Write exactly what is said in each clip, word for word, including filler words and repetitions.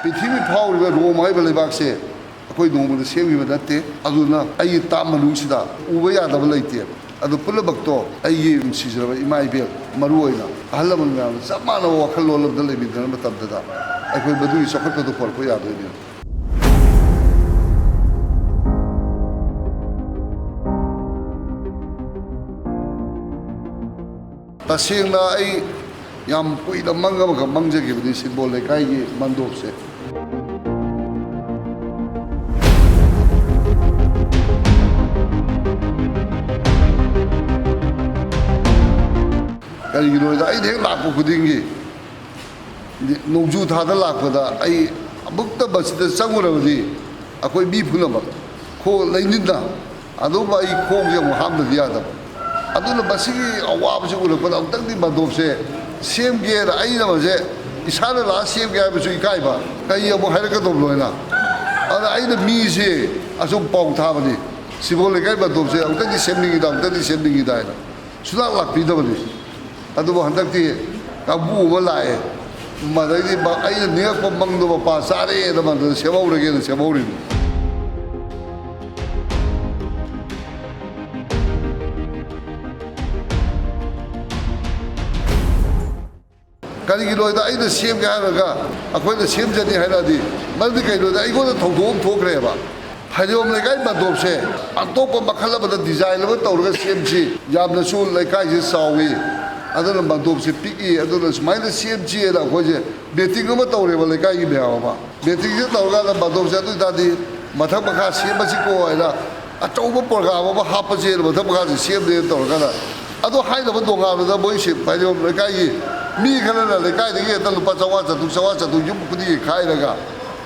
ꯄ꯭ꯔꯤꯊꯤꯕꯤ ꯐꯥꯎꯔꯤꯕ ꯔꯣꯝ ꯍꯥꯏꯕ ꯂꯩꯕꯥꯛꯁꯦ ꯑꯩꯈꯣꯏ ꯅꯣꯡꯃꯗ ꯁꯦꯝꯈꯤꯕ ꯅꯠꯇꯦ꯫ ꯑꯗꯨꯅ ꯑꯩꯒꯤ ꯇꯥꯝ ꯃꯅꯨꯡꯁꯤꯗ ꯎꯕ ꯌꯥꯗꯕ ꯂꯩꯇꯦ꯫ ꯑꯗꯨ ꯄꯨꯝꯅꯃꯛꯇꯣ ꯑꯩꯒꯤ ꯅꯨꯡꯁꯤꯖꯔꯕ ꯏꯃꯥ ꯏꯕꯦꯜ, ꯃꯔꯨ ꯑꯣꯏꯅ ꯑꯍꯜ ꯂꯃꯟ ꯃꯌꯥꯝꯅ ꯆꯞ ꯃꯥꯟꯅꯕ ꯋꯥꯈꯜꯂꯣꯟ ꯑꯃꯗ ꯂꯩꯃꯤꯟꯅꯔ ꯃꯇꯝꯗꯨꯗ ꯑꯩꯈꯣꯏ ꯃꯗꯨꯒꯤ ꯆꯥꯎꯈꯠꯄꯗꯨ ꯄꯨꯔꯛꯄ ꯌꯥꯗꯣꯏꯅꯦ꯫ ꯇꯁꯦꯡꯅ ꯑꯩ ꯌꯥꯝ ꯀꯨꯏꯅ ꯃꯪ ꯑꯃꯈꯛ ꯃꯪꯖꯈꯤꯕꯅꯤ ꯁꯤꯝꯕꯣꯜ ꯂꯩꯀꯥꯏꯒꯤ ꯃꯟꯗꯣꯞꯁꯦ꯫ ꯀꯔꯤꯒꯤꯅꯣ ꯍꯥꯏꯗ, ꯑꯩꯅ ꯍꯦꯛ ꯂꯥꯛꯄ ꯈꯨꯗꯤꯡꯒꯤ, ꯅꯣꯡꯖꯨ ꯊꯥꯗ ꯂꯥꯛꯄꯗ ꯑꯩ ꯑꯃꯨꯛꯇ ꯃꯁꯤꯗ ꯆꯪꯉꯨꯔꯕꯗꯤ ꯑꯩꯈꯣꯏ ꯃꯤ ꯄꯨꯝꯅꯃꯛ ꯈꯣꯡ ꯂꯩꯅꯤꯟꯅ ꯑꯗꯨꯝ ꯑꯩ ꯈꯣꯡꯁꯦ ꯑꯃꯨꯛ ꯍꯥꯝꯗꯗꯤ ꯌꯥꯗꯕ꯫ ꯑꯗꯨꯅ ꯃꯁꯤꯒꯤ ꯑꯋꯥꯕꯁꯤ ꯎꯔꯛꯄꯗ ꯑꯃꯨꯛꯇꯪꯗꯤ ꯃꯟꯗꯣꯞꯁꯦ ꯁꯦꯝꯒꯦꯅ ꯑꯩꯅ ꯃꯁꯦ ꯏꯁꯥꯅ ꯂꯥꯛꯑ ꯁꯦꯝꯒꯦ ꯍꯥꯏꯕꯁꯨ ꯏꯀꯥꯏꯕ, ꯀꯩ ꯑꯃꯨꯛ ꯍꯥꯏꯔꯛꯀꯗꯧꯕꯅꯣ ꯍꯥꯏꯅ꯫ ꯑꯗ ꯑꯩꯅ ꯃꯤꯁꯦ ꯑꯁꯨꯝ ꯄꯥꯎ ꯊꯥꯕꯅꯤ, "ꯁꯤꯕꯣ ꯂꯩꯀꯥꯏ ꯃꯟꯗꯣꯞꯁꯦ ꯑꯃꯨꯛꯇꯪꯗꯤ ꯁꯦꯝꯅꯤꯡꯉꯤꯗ, ꯑꯃꯨꯛꯇꯪꯗꯤ ꯁꯦꯝꯅꯤꯡꯉꯤꯗ" ꯍꯥꯏꯅ꯫ ꯁꯨꯡꯂꯥꯛ ꯂꯥꯛꯄꯤꯗꯕꯅꯤ꯫ ꯑꯗꯨꯕꯨ ꯍꯟꯗꯛꯇꯤ ꯀꯥꯡꯕꯨ ꯑꯃ ꯂꯥꯛꯑꯦ꯫ ꯃꯗꯩꯗꯤ ꯃ-, ꯑꯩꯅ ꯅꯤꯡꯉꯛꯄ ꯃꯪꯗꯣ ꯃꯄꯥ ꯆꯥꯔꯦꯅ ꯃꯗꯨꯗ ꯁꯦꯝꯍꯧꯔꯒꯦꯅ ꯁꯦꯝꯍꯧꯔꯤꯅꯤ꯫ ꯀꯔꯤꯒꯤꯅꯣ ꯍꯥꯏꯗ, ꯑꯩꯅ ꯁꯦꯝꯒꯦ ꯍꯥꯏꯔꯒ, ꯑꯩꯈꯣꯏꯅ ꯁꯦꯝꯖꯅꯤ ꯍꯥꯏꯔꯛꯑꯗꯤ, ꯃꯔꯝꯗꯤ ꯀꯩꯅꯣꯗ ꯑꯩꯉꯣꯟꯗ ꯊꯧꯗꯣꯛ ꯑꯃ ꯊꯣꯛꯈ꯭ꯔꯦꯕ꯫ ꯐꯥꯏꯖꯣꯝ ꯂꯩꯀꯥꯏ ꯃꯟꯗꯣꯞꯁꯦ ꯑꯇꯣꯞꯄ ꯃꯈꯜ ꯑꯃꯗ ꯗꯤꯖꯥꯏꯟ ꯑꯃ ꯇꯧꯔꯒ ꯁꯦꯝꯁꯤ, ꯌꯥꯝꯅꯁꯨ ꯂꯩꯀꯥꯏꯁꯦ ꯆꯥꯎꯏ, ꯑꯗꯨꯅ ꯃꯟꯗꯣꯞꯁꯦ ꯄꯤꯛꯏ, ꯑꯗꯨꯅ ꯁꯨꯃꯥꯏꯅ ꯁꯦꯝꯁꯤꯅ ꯑꯩꯈꯣꯏꯁꯦ ꯃꯤꯇꯤꯡ ꯑꯃ ꯇꯧꯔꯦꯕ ꯂꯩꯀꯥꯏꯒꯤ ꯃꯌꯥꯝ ꯑꯃ꯫ ꯃꯤꯇꯤꯡꯁꯦ ꯇꯧꯔꯀꯥꯟꯗ ꯃꯟꯗꯣꯞꯁꯦ ꯑꯗꯨ ꯑꯣꯏꯇꯥꯔꯗꯤ ꯃꯊꯛ ꯃꯈꯥ ꯁꯦꯝꯃꯁꯤꯀꯣ ꯍꯥꯏꯅ ꯑꯆꯧꯕ ꯄ꯭ꯔꯣꯒ꯭ꯔꯥꯝ ꯑꯃ ꯍꯥꯞꯄꯁꯦꯅ ꯃꯊꯛ ꯃꯈꯥꯁꯦ ꯁꯦꯝꯗꯦꯅ ꯇꯧꯔꯀꯥꯟꯗ, ꯑꯗꯣ ꯍꯥꯏꯅꯕ ꯅꯣꯡꯉꯥꯟꯕꯗ ꯃꯣꯏꯁꯦ ꯐꯥꯏꯖꯣꯝ ꯂꯩꯀꯥꯏꯒꯤ ꯃꯤ ꯈꯔꯅ ꯂꯩꯀꯥꯏꯗꯒꯤ ꯍꯦꯛꯇ ꯂꯨꯄꯥ ꯆꯥꯝꯃꯉꯥ, ꯆꯥꯇ꯭ꯔꯨꯛ, ꯆꯥꯝꯃꯉꯥ, ꯆꯥꯇ꯭ꯔꯨꯛ ꯌꯨꯝ ꯈꯨꯗꯤꯡꯒꯤ ꯈꯥꯏꯔꯒ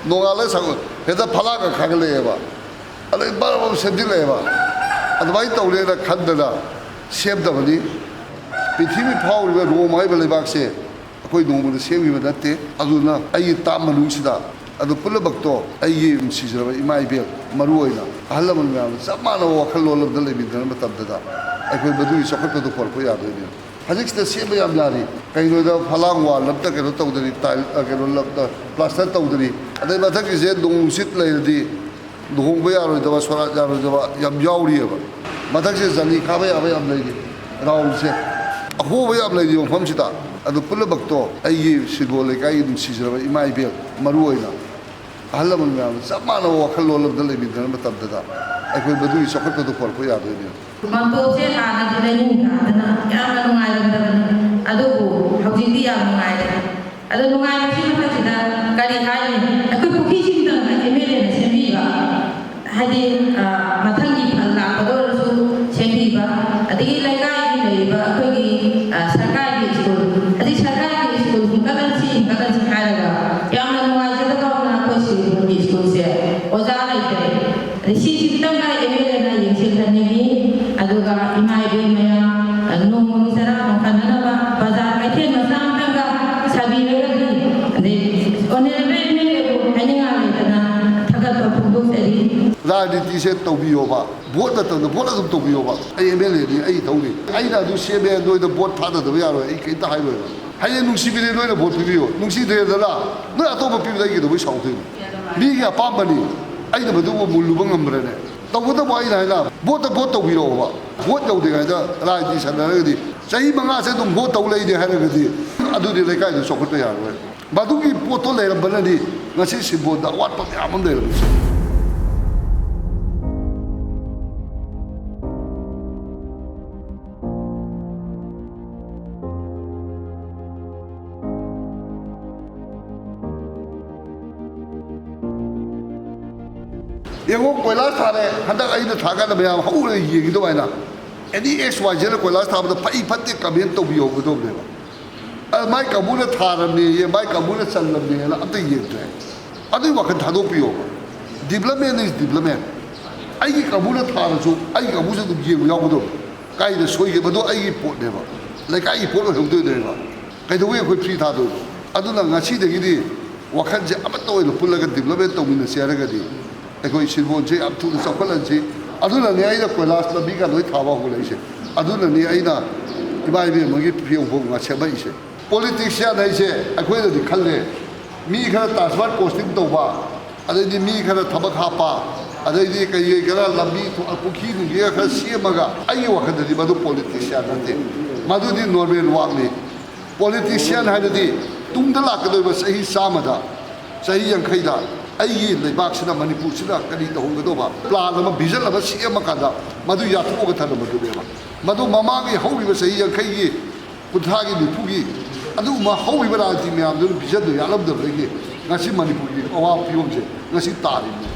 ꯅꯣꯡꯉꯥꯜꯂꯒ ꯁꯪ-, ꯍꯦꯛꯇ ꯐꯂꯥꯡꯒ ꯈꯥꯒꯠꯂꯛꯑꯦꯕ꯫ ꯑꯗꯩ ꯕꯔ ꯕꯔ ꯁꯦꯝꯖꯤꯜꯂꯛꯑꯦꯕ꯫ ꯑꯗꯨꯃꯥꯏꯅ ꯇꯧꯔꯦꯅ ꯈꯟꯗꯅ ꯁꯦꯝꯗꯕꯅꯤ꯫ ꯄ꯭ꯔꯤꯊꯤꯕꯤ ꯐꯥꯎꯔꯤꯕ ꯔꯣꯝ ꯍꯥꯏꯕ ꯂꯩꯕꯥꯛꯁꯦ ꯑꯩꯈꯣꯏ ꯅꯣꯡꯃꯗ ꯁꯦꯝꯈꯤꯕ ꯅꯠꯇꯦ꯫ ꯑꯗꯨꯅ ꯑꯩꯒꯤ ꯇꯥꯝ ꯃꯅꯨꯡꯁꯤꯗ ꯑꯗꯨ ꯄꯨꯝꯅꯃꯛꯇꯣ ꯑꯩꯒꯤ ꯅꯨꯡꯁꯤꯖꯔꯕ ꯏꯃꯥ ꯏꯕꯦꯜ, ꯃꯔꯨ ꯑꯣꯏꯅ ꯑꯍꯜ ꯂꯃꯟ ꯃꯌꯥꯝꯅ ꯆꯞ ꯃꯥꯟꯅꯕ ꯋꯥꯈꯜꯂꯣꯟ ꯑꯃꯗ ꯂꯩꯃꯤꯟꯅꯔ ꯃꯇꯝꯗꯨꯗ ꯑꯩꯈꯣꯏ ꯃꯗꯨꯒꯤ ꯆꯥꯎꯈꯠꯄꯗꯨ ꯄꯨꯔꯛꯄ ꯌꯥꯗꯣꯏꯅꯦ꯫ ꯍꯧꯖꯤꯛꯁꯤꯗ ꯁꯦꯝꯕ ꯌꯥꯝ ꯌꯥꯔꯤ꯫ ꯀꯩꯅꯣꯗ ꯐꯂꯥꯡ ꯋꯥꯜ ꯑꯝꯇ ꯀꯩꯅꯣ ꯇꯧꯗꯔꯤ, ꯇꯥꯏꯜ, ꯑ, ꯀꯩꯅꯣ ꯂꯝꯇ ꯄ꯭ꯂꯥꯁꯇꯔ ꯇꯧꯗꯔꯤ꯫ ꯑꯗꯩ ꯃꯊꯛꯀꯤꯁꯦ ꯅꯣꯡ ꯅꯨꯡꯁꯤꯠ ꯂꯩꯔꯗꯤ ꯂꯨꯍꯣꯡꯕ ꯌꯥꯔꯣꯏꯗꯕ, ꯁꯣꯔꯥꯠ ꯌꯥꯔꯣꯏꯗꯕ ꯌꯥꯝ ꯌꯥꯎꯔꯤꯑꯕ꯫ ꯃꯊꯛꯁꯦ ꯖꯂꯤ ꯈꯥꯕ ꯌꯥꯕ ꯌꯥꯝ ꯂꯩꯔꯤ, ꯔꯥꯎꯟꯁꯦ ꯑꯍꯣꯕ ꯌꯥꯝ ꯂꯩꯔꯤ ꯃꯐꯝꯁꯤꯗ꯫ ꯑꯗꯨ ꯄꯨꯝꯅꯃꯛꯇꯣ ꯑꯩꯒꯤ ꯁꯤꯔꯕꯣꯟ ꯂꯩꯀꯥꯏꯒꯤ ꯅꯨꯡꯁꯤꯖꯔꯕ ꯏꯃꯥ ꯏꯕꯦꯜ, ꯃꯔꯨ ꯑꯣꯏꯅ ꯑꯍꯜ ꯂꯃꯟ ꯃꯌꯥꯝ ꯆꯞ ꯃꯥꯟꯅꯕ ꯋꯥꯈꯜꯂꯣꯟ ꯑꯃꯗ ꯂꯩꯃꯤꯟꯅꯔ ꯃꯇꯝꯗꯨꯗ ꯑꯩꯈꯣꯏ ꯃꯗꯨꯒꯤ ꯆꯥꯎꯈꯠꯄꯗꯨ ꯄꯨꯔꯛꯄ ꯌꯥꯗꯣꯏꯅꯦ꯫ ꯃꯥꯡꯇꯣꯞꯁꯦ ꯍꯥꯟꯅꯗꯤ ꯂꯩꯅꯤꯡꯗ꯭ꯔꯥ? ꯑꯗꯨꯅ ꯌꯥꯝꯅ ꯅꯨꯡꯉꯥꯏꯔꯝꯗꯕꯅꯤ꯫ ꯑꯗꯨꯕꯨ ꯍꯧꯖꯤꯛꯇꯤ ꯌꯥꯝ ꯅꯨꯡꯉꯥꯏꯔꯦ꯫ ꯑꯗꯣ ꯅꯨꯡꯉꯥꯏꯕꯁꯤ ꯃꯊꯛꯁꯤꯗ ꯀꯔꯤ ꯍꯥꯏꯅꯤ? ꯑꯩꯈꯣꯏ ꯄꯨꯈ꯭ꯔꯤꯁꯤꯡꯗꯪ ꯑꯦꯝ ꯑꯦꯜ ꯑꯦꯅ ꯁꯦꯝꯕꯤꯕ, ꯍꯥꯏꯗꯤ, ꯑ, ꯃꯊꯪꯒꯤ ꯐꯜ ꯂꯥꯛꯄꯗ ꯑꯣꯏꯔꯁꯨ ꯁꯦꯝꯕꯤꯕ, ꯑꯗꯒꯤ ꯂꯩꯀꯥꯏꯒꯤ ꯂꯩꯔꯤꯕ ꯑꯩꯈꯣꯏꯒꯤ, ꯑ, ꯁꯔꯀꯥꯔꯒꯤ ꯁ꯭ꯀꯨꯜ, ꯑꯗꯩ ꯁꯔꯀꯥꯔꯒꯤ ꯁ꯭ꯀꯨꯜ ꯍꯤꯡꯒꯠꯍꯟꯁꯤ, ꯍꯤꯡꯒꯠꯍꯟꯁꯤ ꯍꯥꯏꯔꯒ ꯌꯥꯝꯅ ꯅꯨꯡꯉꯥꯏꯖꯗꯕ ꯑꯃꯅ ꯑꯩꯈꯣꯏ ꯁꯤꯔꯕꯣꯟꯒꯤ ꯁ꯭ꯀꯨꯜꯁꯦ ꯑꯣꯖꯥ ꯂꯩꯇ꯭ꯔꯦ꯫ ꯑꯗꯩ ꯁꯤꯁꯤ ꯈꯤꯇꯪꯒ ꯑꯦꯝ ꯑꯦꯜ ꯑꯦꯅ ꯌꯦꯡꯁꯤꯟꯍꯟꯅꯤꯡꯉꯤ꯫ ꯑꯗꯨꯒ ꯏꯃꯥ ꯏꯕꯦꯟ ꯃꯌꯥꯝ, ꯑ, ꯅꯣꯡꯃꯒꯤ ꯆꯔꯥ ꯅꯣꯡꯈꯠꯅꯅꯕ ꯕꯖꯥꯔ ꯀꯩꯊꯦꯜ ꯃꯆꯥ ꯑꯃꯇꯪꯒ ꯁꯥꯕꯤꯔꯒꯗꯤ, ꯑꯗꯩ ꯑꯣꯅꯔꯦꯕꯜ ꯑꯦꯝ ꯑꯦꯜ ꯑꯦꯕꯨ ꯍꯥꯏꯅꯤꯡꯉꯥꯏ ꯂꯩꯇꯅ ꯊꯥꯒꯠꯄ ꯐꯣꯡꯗꯣꯛꯆꯔꯤ꯫ ꯔꯥꯖꯅꯤꯇꯤꯁꯦ ꯇꯧꯕꯤꯌꯣꯕ, ꯚꯣꯠ ꯃꯇꯝꯗ ꯚꯣꯠ ꯑꯗꯨꯝ ꯇꯧꯕꯤꯌꯣꯕ꯫ ꯑꯩ ꯑꯦꯝ ꯑꯦꯜ ꯑꯦꯅꯤ, ꯑꯩ ꯊꯧꯅꯤ, ꯑꯩꯅ ꯑꯗꯨ ꯁꯦꯝꯃꯦ, ꯅꯣꯏꯗ ꯚꯣꯠ ꯊꯥꯗꯗꯕ ꯌꯥꯔꯣꯏ, ꯑꯩ ꯀꯔꯤꯝꯇ ꯍꯥꯏꯔꯣꯏꯕ꯫ ꯍꯌꯦꯡ ꯅꯨꯡꯁꯤꯕꯤꯔꯦ, ꯅꯣꯏꯅ ꯚꯣꯠ ꯄꯤꯕꯤꯌꯣ, ꯅꯨꯡꯁꯤꯗ꯭ꯔꯦꯗꯅ ꯅꯣꯏ ꯑꯇꯣꯞꯄ ꯄꯤꯕꯗ ꯑꯩ ꯀꯩꯗꯧꯕꯩ ꯁꯥꯎꯗꯣꯏꯅꯣ? ꯃꯤꯒꯤ ꯑꯄꯥꯝꯕꯅꯤ, ꯑꯩꯅ ꯃꯗꯨꯕꯨ ꯃꯨꯜꯂꯨꯕ ꯉꯝꯕ꯭ꯔꯅꯦ? ꯇꯧꯕꯇꯕꯨ ꯑꯩꯅ ꯍꯥꯏꯅ ꯚꯣꯠꯇ ꯚꯣꯠ ꯇꯧꯕꯤꯔꯛꯑꯣꯕ꯫ ꯚꯣꯠ ꯌꯧꯗ꯭ꯔꯤꯉꯩꯗ ꯔꯥꯖꯅꯤꯇꯤ ꯁꯥꯟꯅꯔꯒꯗꯤ ꯆꯍꯤ ꯃꯉꯥꯁꯦ ꯑꯗꯨꯝ ꯚꯣꯠ ꯇꯧ ꯂꯩꯅꯤ ꯍꯥꯏꯔꯒꯗꯤ ꯑꯗꯨꯗꯤ ꯂꯩꯀꯥꯏꯗꯨ ꯆꯥꯎꯈꯠꯄ ꯌꯥꯔꯔꯣꯏ꯫ ꯃꯗꯨꯒꯤ ꯄꯣꯠꯇꯣ ꯂꯩꯔꯝꯕꯅꯅꯤ ꯉꯁꯤ ꯁꯤꯔꯕꯣꯟꯗ ꯑꯋꯥꯠꯄ ꯃꯌꯥꯝ ꯑꯃ ꯂꯩꯔꯝꯃꯤꯁꯦ꯫ ꯌꯦꯡꯉꯣ, ꯀꯣꯏꯂꯥꯁ ꯊꯥꯔꯦ꯫ ꯍꯟꯗꯛ ꯑꯩꯅ ꯊꯥꯀꯥꯟꯗ ꯃꯌꯥꯝ ꯍꯧꯔꯒ ꯌꯦꯡꯉꯤ ꯑꯗꯨꯃꯥꯏꯅ꯫ ꯑꯦꯅꯤ ꯑꯦꯛꯁ ꯋꯥꯏ ꯖꯦꯗꯅ ꯀꯣꯏꯂꯥꯁ ꯊꯥꯕꯗ ꯐꯩ ꯐꯠꯇꯦ ꯀꯃꯦꯟ ꯇꯧꯕꯤꯍꯧꯒꯗꯧꯕꯅꯦꯕ꯫ ꯑ, ꯃꯥꯏ ꯀꯥꯡꯕꯨꯅ ꯊꯥꯔꯝꯅꯦꯌꯦ, ꯃꯥꯏ ꯀꯥꯡꯕꯨꯅ ꯆꯜꯂꯝꯅꯦꯅ ꯑꯝꯇ ꯌꯦꯡꯗ꯭ꯔꯦ꯫ ꯑꯗꯨꯒꯤ ꯋꯥꯈꯜ ꯊꯥꯗꯣꯛꯄꯤꯌꯣꯕ꯫ Development is development꯫ ꯑꯩꯒꯤ ꯀꯥꯡꯕꯨꯅ ꯊꯥꯔꯁꯨ ꯑꯩꯒꯤ ꯀꯥꯡꯕꯨꯁꯨ ꯑꯗꯨꯝ ꯌꯦꯡꯕ ꯌꯥꯎꯒꯗꯧꯕꯅꯤ꯫ ꯀꯥꯏꯗ ꯁꯣꯏꯒꯦ? ꯃꯗꯨ ꯑꯩꯒꯤ ꯄꯣꯠꯅꯦꯕ, ꯂꯩꯀꯥꯏꯒꯤ ꯄꯣꯠ ꯑꯣꯏꯍꯧꯗꯣꯏꯅꯦꯕ꯫ ꯀꯩꯗꯧꯕꯩ ꯑꯩꯈꯣꯏ ꯐ꯭ꯔꯤ ꯊꯥꯗꯣꯏꯅꯣ? ꯑꯗꯨꯅ ꯉꯁꯤꯗꯒꯤꯗꯤ ꯋꯥꯈꯜꯁꯦ ꯑꯃꯠꯇ ꯑꯣꯏꯅ ꯄꯨꯜꯂꯒ development ꯇꯧꯃꯤꯟꯅꯁꯤ ꯍꯥꯏꯔꯒꯗꯤ ꯑꯩꯈꯣꯏ ꯁꯤꯔꯕꯣꯟꯁꯦ ꯌꯥꯝ ꯊꯨꯅ ꯆꯥꯎꯈꯠꯍꯟꯁꯤ꯫ ꯑꯗꯨꯅꯅꯤ ꯑꯩꯅ ꯀꯣꯏꯂꯥꯁ ꯂꯝꯕꯤꯒ ꯂꯣꯏ ꯊꯥꯕ ꯍꯧꯒꯠꯂꯛꯏꯁꯦ꯫ ꯑꯗꯨꯅꯅꯤ ꯑꯩꯅ ꯏꯃꯥ ꯏꯕꯦꯟ ꯑꯃꯒꯤ ꯐꯤ ꯌꯣꯟꯐꯝ ꯉꯥ ꯁꯦꯝꯃꯛꯏꯁꯦ꯫ ꯄꯣꯂꯤꯇꯤꯛꯁꯤꯌꯥꯟ ꯍꯥꯏꯁꯦ ꯑꯩꯈꯣꯏꯅꯗꯤ ꯈꯜꯂꯦ, ꯃꯤ ꯈꯔ ꯇ꯭ꯔꯥꯟꯁꯐꯔ ꯄꯣꯁꯇꯤꯡ ꯇꯧꯕ, ꯑꯗꯩꯗꯤ ꯃꯤ ꯈꯔ ꯊꯕꯛ ꯍꯥꯞꯄ, ꯑꯗꯩꯗꯤ ꯀꯩ ꯀꯩ ꯈꯔ ꯂꯝꯕꯤ ꯊꯣ-, ꯄꯨꯈ꯭ꯔꯤ ꯅꯨꯡꯈ꯭ꯔꯤ ꯈꯔ ꯁꯦꯝꯃꯒ, ꯑꯩꯒꯤ ꯋꯥꯈꯜꯗꯗꯤ ꯃꯗꯨ ꯄꯣꯂꯤꯇꯤꯛꯁꯤꯌꯥꯟ ꯅꯠꯇꯦ, ꯃꯗꯨꯗꯤ ꯅꯣꯔꯃꯦꯜ ꯋꯥꯛꯅꯤ꯫ ꯄꯣꯂꯤꯇꯤꯁꯤꯌꯥꯟ ꯍꯥꯏꯔꯗꯤ ꯇꯨꯡꯗ ꯂꯥꯛꯀꯗꯧꯔꯤꯕ ꯆꯍꯤ ꯆꯥꯝꯃꯗ, ꯆꯍꯤ ꯌꯥꯡꯈꯩꯗ ꯑꯩꯒꯤ ꯂꯩꯕꯥꯛꯁꯤꯅ, ꯃꯅꯤꯄꯨꯔꯁꯤꯅ ꯀꯔꯤ ꯇꯧꯍꯟꯒꯗꯧꯕ ꯄ꯭ꯂꯥꯟ ꯑꯃ, ꯚꯤꯖꯟ ꯑꯃ ꯁꯦꯝꯃꯀꯥꯟꯗ ꯃꯗꯨ ꯌꯥꯊꯣꯛꯑꯒ ꯊꯝꯂꯝꯕꯗꯨꯅꯦꯕ꯫ ꯃꯗꯨ ꯃꯃꯥꯡꯒꯤ ꯍꯧꯈꯤꯕ ꯆꯍꯤ ꯌꯥꯡꯈꯩꯒꯤ, ꯀꯨꯟꯊ꯭ꯔꯥꯒꯤ, ꯅꯤꯐꯨꯒꯤ ꯑꯗꯨꯒꯨꯝꯕ ꯍꯧꯈꯤꯕ ꯔꯥꯖꯅꯤꯇꯤ ꯃꯌꯥꯝꯗꯨꯅ ꯚꯤꯖꯟꯗꯨ ꯌꯥꯠꯂꯝꯗꯕꯗꯒꯤ ꯉꯁꯤ ꯃꯅꯤꯄꯨꯔꯒꯤ ꯑꯋꯥꯕ ꯐꯤꯕꯝꯁꯦ ꯉꯁꯤ ꯇꯥꯔꯤꯕꯅꯤ꯫